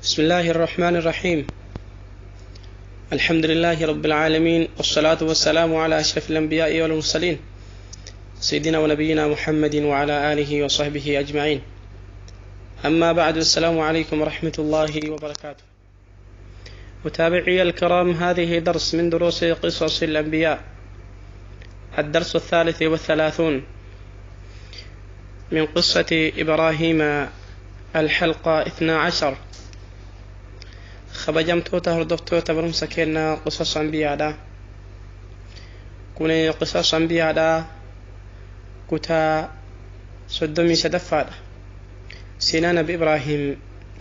بسم الله الرحمن الرحيم. الحمد لله رب العالمين، والصلاة والسلام على أشرف الأنبياء والمرسلين، سيدنا ونبينا محمد وعلى آله وصحبه أجمعين. أما بعد، السلام عليكم ورحمة الله وبركاته. متابعي الكرام، هذه درس من دروس قصص الأنبياء، الدرس الثالث والثلاثون من قصة إبراهيم، الحلقة 12. Kabajamtoota hordoftoota barumsa keenna qisas anbiyaadha. Kun qisas anbiyaadha kutaa 33ffaadha. Seenaa Nabi Ibraahim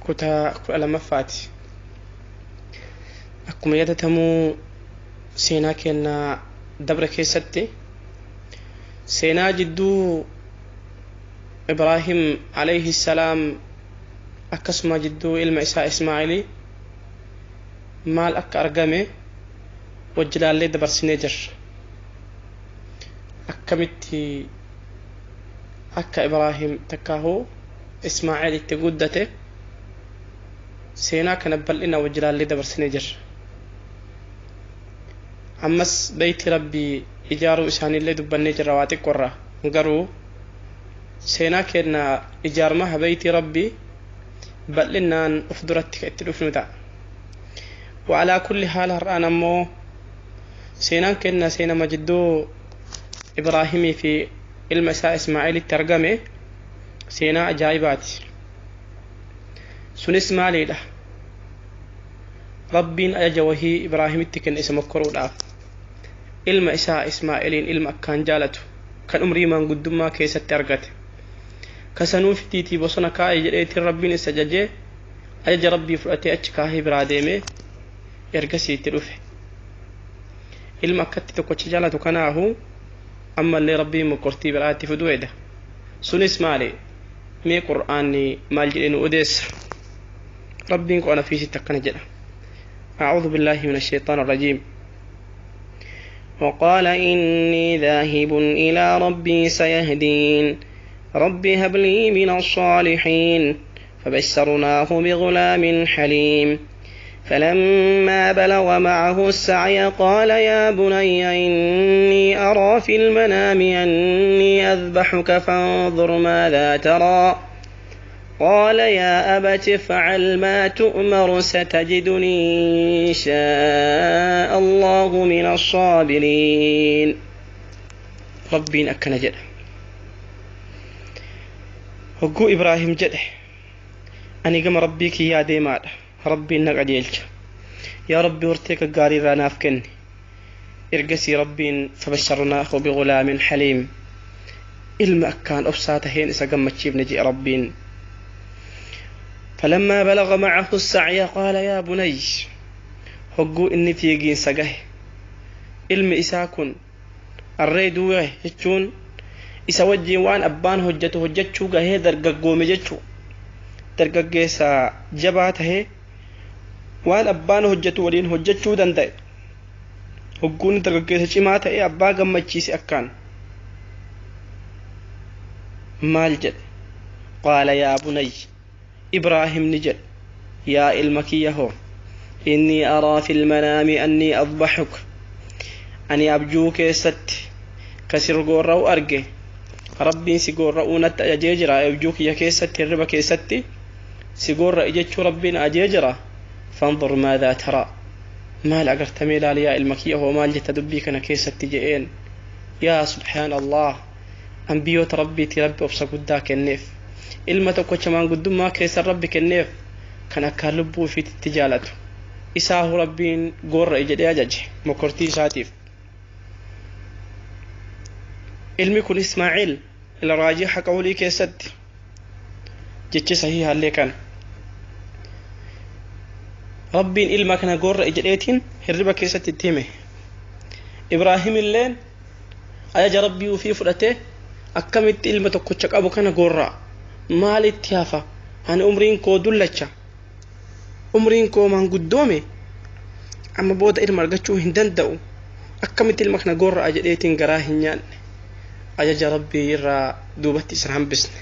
kutaa 12ffaati. Akkuma yaadatamuu, seenaa keenna dabre keessatti seenaa jidduu Ibraahim alayhi salaam akkasuma jidduu ilma isaa Ismaa'ilii maal akka argame wajjilaallee dabarsinee jirra. Akkamitti akka Ibraahim takkaahuu Ismaa'eel itti guddate seenaa kana bal'ina wajjilaallee dabarsinee jirra. Ammas beeyti Rabbii ijaaruu isaaniillee dubbannee jirra waa xiqqoorraa. Garuu seenaa kenna ijaarmaha beeyti Rabbii bal'inaan of duratti kan itti dhufnu ta'a. وعلى كل حال، har'aan ammoo seenaan kenna seenama jidduu Ibraahimii fi ilma isaa Ismaa'eelitti argame, seenaa ajaa'ibaati. Sunis maaliidha? Rabbiin ajaja wahii Ibraahimitti kenne isa mokkoruudhaaf. Ilma isaa Ismaa'eeliin, ilma akkaan jaalatu kan umrii maanguddummaa keessatti argate, kasanuu fidiitii bosona kaa'e jedheetiin Rabbiin isa ajajee, ajaja Rabbii fudhatee achi kaahee biraa deemee ergasii itti dhufe. Ilma akkatti tokkocha jaalatu kanaahu ammallee Rabbiin mokkortii biraatti fiduu eda. Sunis maali? Mee Qur'aanni maal jedhee nu odeessa? Rabbiin qona fiisitti akkana jedha: أعوذ بالله من الشيطان الرجيم. وقال إني ذاهب إلى ربي سيهدين، رب هب لي من الصالحين. فبشرناه بغلام حليم. فلما بلغ معه السعي قال يا بني إني أرى في المنام أني أذبحك، فانظر ماذا ترى. قال يا أبت افعل ما تؤمر، ستجدني إن شاء الله من الصابرين. Rabbiin akkana jedha. Hogguu Ibraahim jedhe, ani gama Rabbii kiyyaa deemaadha, Rabbiin na qajeelcha, yaa Rabbi hortee gaggaarii irraa naaf kenni. Ergasii Rabbiin فبشرناه بغلام حليم, ilma akkaan obsaa taheen isa gammachiifne jedhe Rabbiin. فلما بلغ معه السعي قال يا بني, hogguu inni fiigiinsa gahe, ilmi isaa kun arreeduu gahe jechuun isa wajjiin waan abbaan hojjetu hojjechuu gahee dargaggoome jechuu, dargaggeessa jabaa tahee waan abbaan hojjetu waliin hojjechuu danda'e. Hogguun dargaggeessa cimaa ta'e abbaa gammachiise akkaan, maal jedhe? قال يا بني, Ibraahim ni jedhe, yaa ilma kiyya hoo, إني أرى في المنام أني أذبحك, ani abjuu keessatti kasir goorra'u arge. Rabbiin si goorra'uu natti ajajee jira. Abjuu kiyya keessatti, hirriba keessatti si goorra'i jechuu Rabbiin ajajee jira. فانظر ماذا ترى, maal agartamee ilaali. Yaa ilma kiyya hoo, maal jetta dubbii kana keessatti je'een. Yaa subhaan Allah, ambiyoota Rabbiiti Rabbi obsa guddaa kenneef. Ilma tokkocha maanguddummaa keessan Rabbi kenneef kan akkaan lubbuu ofiitti jaalatu isaahu Rabbiin goorra'i jedhee ajaje mokortii isaatiif. Ilmi kun Ismaaciil ila raajixa qawlii keessatti jechi sahiihaallee kana. Rabbiin ilma kana goorra'i jedheetiin hirriba keessatti itti hime. Ibraahim illeen ajaja Rabbii ufii fudhatee, akkamitti ilma tokkocha qabu kana goorra'a? Maalitti hafa? Ani umriin koo dullacha, umriin koo maanguddoome, amma booda ilma argachuu hin danda'u, akkamitti ilma kana goorra'a jedheetiin garaa hin nyaanne. Ajaja Rabbii irraa duubatti isan hambisne.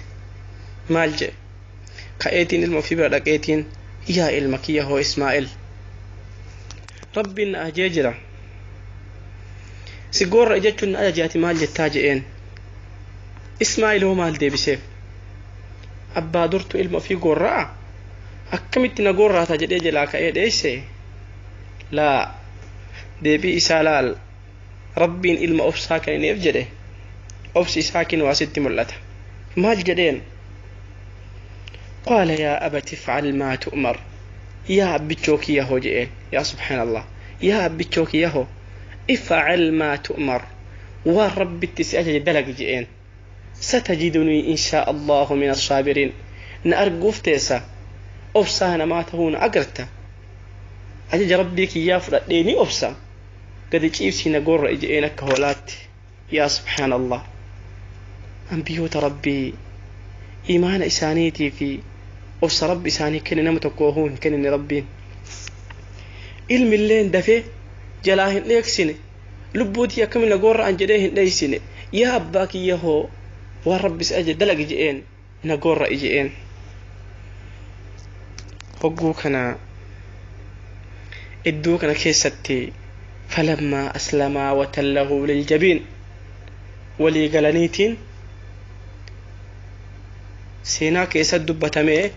Maal jedhe? Ka'eetiin ilma ofii bira dhaqeetiin Yaa ilma kiyya hoo Ismaa'il, Rabbiin na ajee jira, si gorra jechuun na ajaje, ati maal jettaa je'een. Ismaa'il hoo maal deebiseef? Abbaa durtu ilma ofii gorra'a, akkamitti na gorraata jedhee jalaa ka'ee dheeyse? Laa, deebii isaa laal. Rabbiin ilma obsaa kennineef jedhe. Obsi isaa kennu asitti mul'ata. Maal jedheen? Qaala yaa abati ifcal maa tu'mar. Yaa abbichoo kiyya hoo je'een. Yaa subhaanallah, yaa abbichoo kiyya hoo, ifcal maa tu'mar, waan Rabbitti si ajaje dalagi je'een. Satajidunii inshaa Allahu min assaabiriin. Na arguuf teessa, obsaa namaa ta'uu na agarta. Ajaja Rabbii kiyyaa fudhadhee ni obsa. Gadi ciibsii na gorra'i je'een akka hoolaatti. Yaa subhaanallah, anbiyoota Rabbii imaana isaaniitii fi obsa Rabbi isaanii kenne nama tokko ohuu hin kennine Rabbiin. Ilmilleen dafee jalaa hin dheeksine, lubbuutii akkamiin na gorra'an jedhee hin dheeysine. Yaa abbaa kiyya hoo, waan Rabbi si ajaje dalagi je'een, na gorra'i je'een. Hogguu kana iddoo kana keessatti falammaa aslamaa watallahu liljabiin walii galaniitiin seenaa keessatti dubbatamee.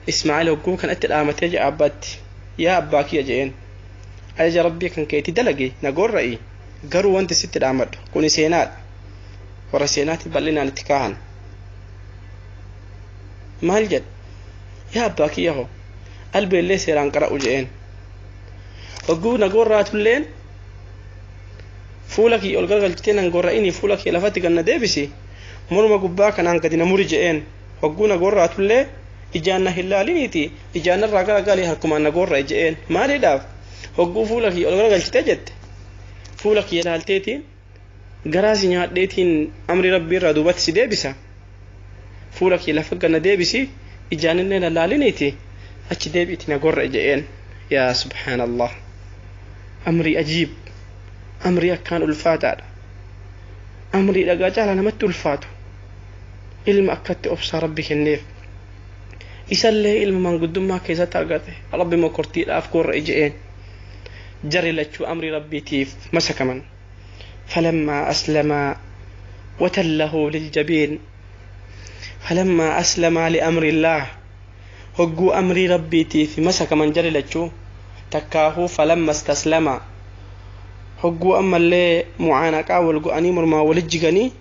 Ismaa'il hogguu kanatti dhaamatee jedha abbaatti. Yaa abbaa kiyya je'een, ajaja Rabbii kan keetti dalagi, na gorra'i, garuu wanti sitti dhaamadhu kuni seenaadha, warra seenaatti bal'inaan itti kaahan. Maal jedha? Yaa abbaa kiyya hoo, albeellee seeraan qara'u je'een. Hogguu na gorraatulleen fuula kiyya ol garagalchitee nan gorra'inii, fuula kiyya lafatti ganna deebisi, morma gubbaa kanaan gadi na muri je'een. Hogguu na gorraatullee ijaan na hin laaliniiti, ijaan narraa garagalii harkumaan na gorra'i je'een. Maaliidhaaf? Hogguu fuula kiyya ol garagalchitee jette fuula kiyya laalteetiin garaa si nyaadheetiin amri Rabbii irraa duubatti si deebisa. Fuula kiyya lafa ganna deebisi, ijaan illee na laaliniiti achi deebi'iti na gorra'i je'een. Yaa subhaanallah, amrii ajiib, amrii akkaan ulfaataadha, amrii dhagaa caalaa namatti ulfaatu. Ilma akkatti obsaa Rabbi kenneef, isallee ilma manguddummaa keessatti argate. Rabbi mokortiidhaaf gorra'i je'een. Jarri lachuu amrii Rabbiitiif masakaman. Falammaa aslamaa watallahu liljabiin. Falammaa aslamaa liamri illaah, hogguu amrii Rabbiitiif masakaman jarri lachuu, takkaahuu falamma istaslama, hogguu ammallee mucaanaqaa wal go'anii, mormaa walit jiganii,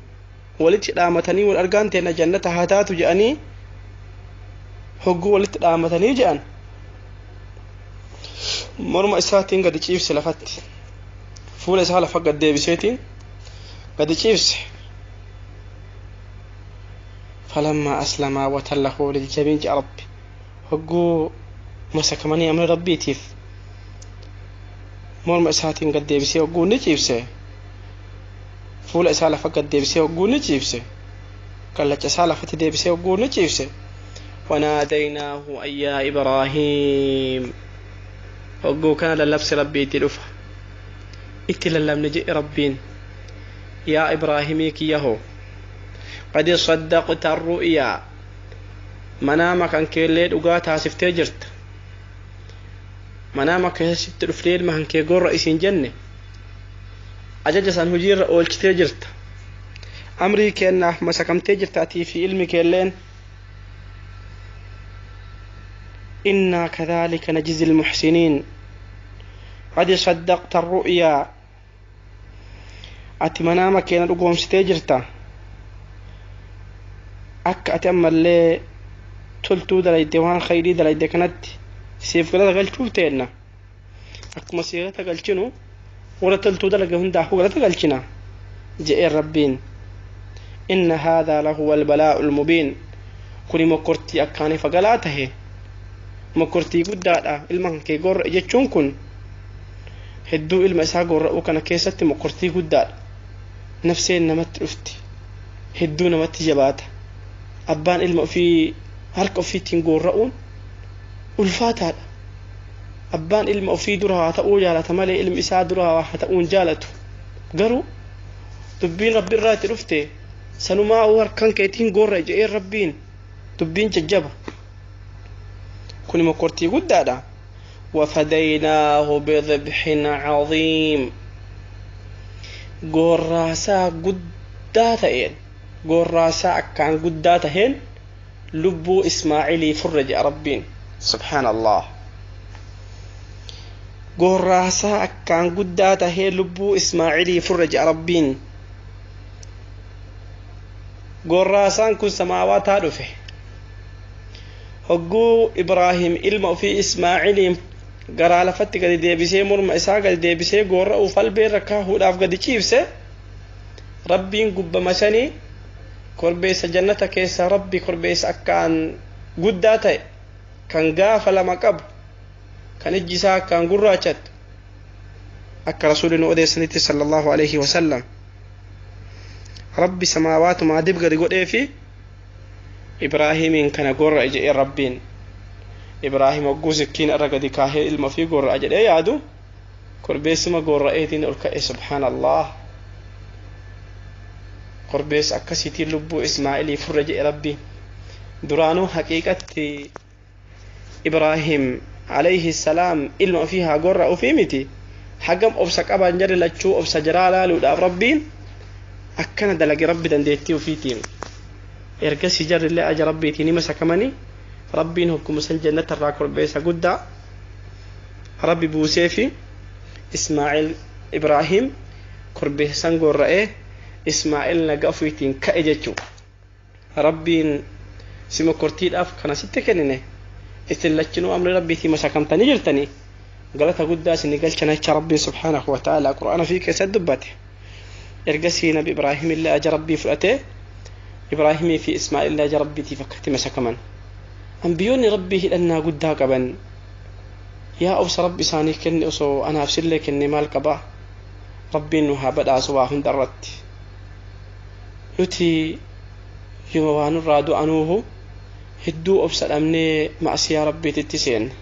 walitti dhaamatanii, wal argaan teenna jannata haa taatu jedhanii, hogguu walitti dhaamatanii jedhan, morma isaatiin gadi ciibse lafatti, fuula isaa lafa gad deebiseetiin gadi ciibse. Falammaa aslamaa watallahu liljabiin jedha Rabbi. Hogguu masakamanii amri Rabbiitiif, morma isaatiin gad deebisee hogguu ni ciibse, fuula isaa lafa gad deebisee hogguu ni ciibse, kallacha isaa lafatti deebisee hogguu ni ciibse, wanaadaynaahu an yaa Ibraahiim. Hogguu kana lallabsi Rabbiitti dhufa. Itti lallabne jedhe Rabbiin: yaa Ibraahimii kiyya hoo, qad saddaqta arru'yaa, manaama kan keellee dhugaa taasiftee jirta. Manaama keessatti dhuftee ilma kan kee gorra isiin jenne, ajaja san hojiirra oolchitee jirta. Amrii kennaaf masakamtee jirta atii fi ilmi keelleen. Innaa kadhaalika najzi almuxsiniin. Qad saddaqta arru'yaa, ati manaama keena dhugoomsitee jirta. Akka ati ammallee toltuu dalayde, waan khayrii dalayde kanatti siif galata galchuuf teenna. Akkuma si galata galchinu warra toltuu dalage hundaafuu galata galchina je'een Rabbiin. Inna haadhaa lahuwa albalaa'u almubiin. Kuni mokkortii akkaan ifa galaa tahe, mokkortii guddaadha. Ilma kan kee gorra'e jechuun kun hedduu ilma isaa gorra'uu kana keessatti mokkortii guddaadha. Nafseen namatti dhufti, hedduu namatti jabaata. Abbaan ilma ofii harka ofiitiin gorra'uun ulfaataadha. Abbaan ilma ofii dura haa ta'uu jaalata malee ilmi isaa dura haa ta'uun jaalatu. Garuu dubbiin Rabbi irraa itti dhufte, sanumaa harkan keetiin gorra'e je'een Rabbiin, dubbiin jajjaba. Kun mokortii guddaadha. Wafadaynaahu bidibxin caziim, goorraasaa guddaa ta'een, goorraasaa akkaan guddaa taheen lubbuu Ismaa'ilii furre jedha Rabbiin. Subhaan Allah, goorraasaa akkaan guddaa tahee lubbuu Ismaa'ilii furre jedha Rabbiin. Goorraasaan kun samaawaataa dhufe. Hogguu Ibraahim ilma ofii Ismaa'iliin garaa lafatti gadi deebisee, morma isaa gadi deebisee goorra'uuf albeerra kaahuudhaaf gadi ciibse, Rabbiin gubbama sanii korbeessa jannata keessaa Rabbi korbeessa akkaan guddaa ta'e, kan gaafa lama qabu, kan ijji isaa akkaan gurraachattu, akka Rasuulli nu odeessanitti sallallahu alaihi wasallam, Rabbi samaawaatumaa dib gadi godhee fi Ibraahimiin kana gorra'a jedhee Rabbiin. Ibraahim hogguu sikkiin irra gadi kaahee ilma ofii gorra'a jedhee yaadu, korbeessuma gorra'eetiin ol ka'e. Subhaan Allah, korbeessa akkasiitiin lubbuu Ismaa'ilii furre jedhe Rabbi. Duraanuu haqiiqatti Ibraahim alayhi salaam ilma ofii haa gorra'u ofii miti, hagam obsa qaban jedhe. Lachuu obsa jaraa laaluudhaaf Rabbiin akkana dalage, Rabbi dandeettii ofiitiin. Ergasii jarrillee aja Rabbiitiin hima sakamanii, Rabbiin hogguma san jannata irraa korbeessa guddaa Rabbi buusee fi Ismaa'il Ibraahim korbeessa san gorra'ee Ismaa'il naga ofiitiin ka'e jechuu. Rabbiin si mokortiidhaaf kana sitti kennine, isin lachinuu amri Rabbiitiin masakamtanii jirtanii, galata guddaa isin galchana jecha Rabbiin subhaanahu wa ta'ala Qur'aana fi keessatti dubbate. Ergasii Nabi Ibraahim illee aja Rabbii fudhatee, Ibraahimii fi Ismaa'il illee aja Rabbiitiif akkatti masakaman. Ambiyoonni Rabbii hidhannaa guddaa qaban. Yaa obsa Rabbi isaanii kenne, osoo anaaf sillee kenne maal qaba? Rabbiin nu haa badhaasu waa hunda irratti. Nuti yoo waa nurraa du'anuuhu hedduu obsa dhabnee ma'asiyaa Rabbiititti seenna.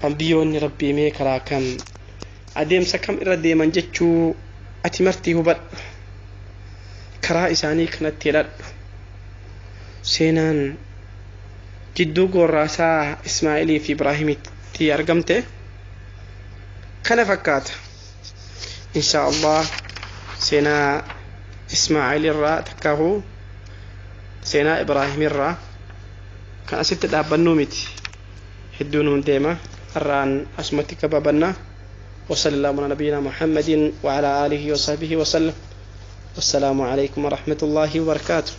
Ambiyoonni Rabbii mee karaa kam, adeemsa kam irra deeman jechuu ati martii hubadhu, karaa isaanii kanatti hidhadhu. Seenaan jidduu gorraasaa Ismaa'ilii fi Ibraahimitti argamte kana fakkaata. Insha Allah seenaa Ismaa'il irraa takkaahu seenaa Ibraahim irraa kan asitti dhaabbannuu miti, hedduu nuun deema. Har'aan asumatti gabaabannaa. وصلى الله على نبينا محمد وعلى آله وصحبه وسلم، والسلام عليكم ورحمة الله وبركاته.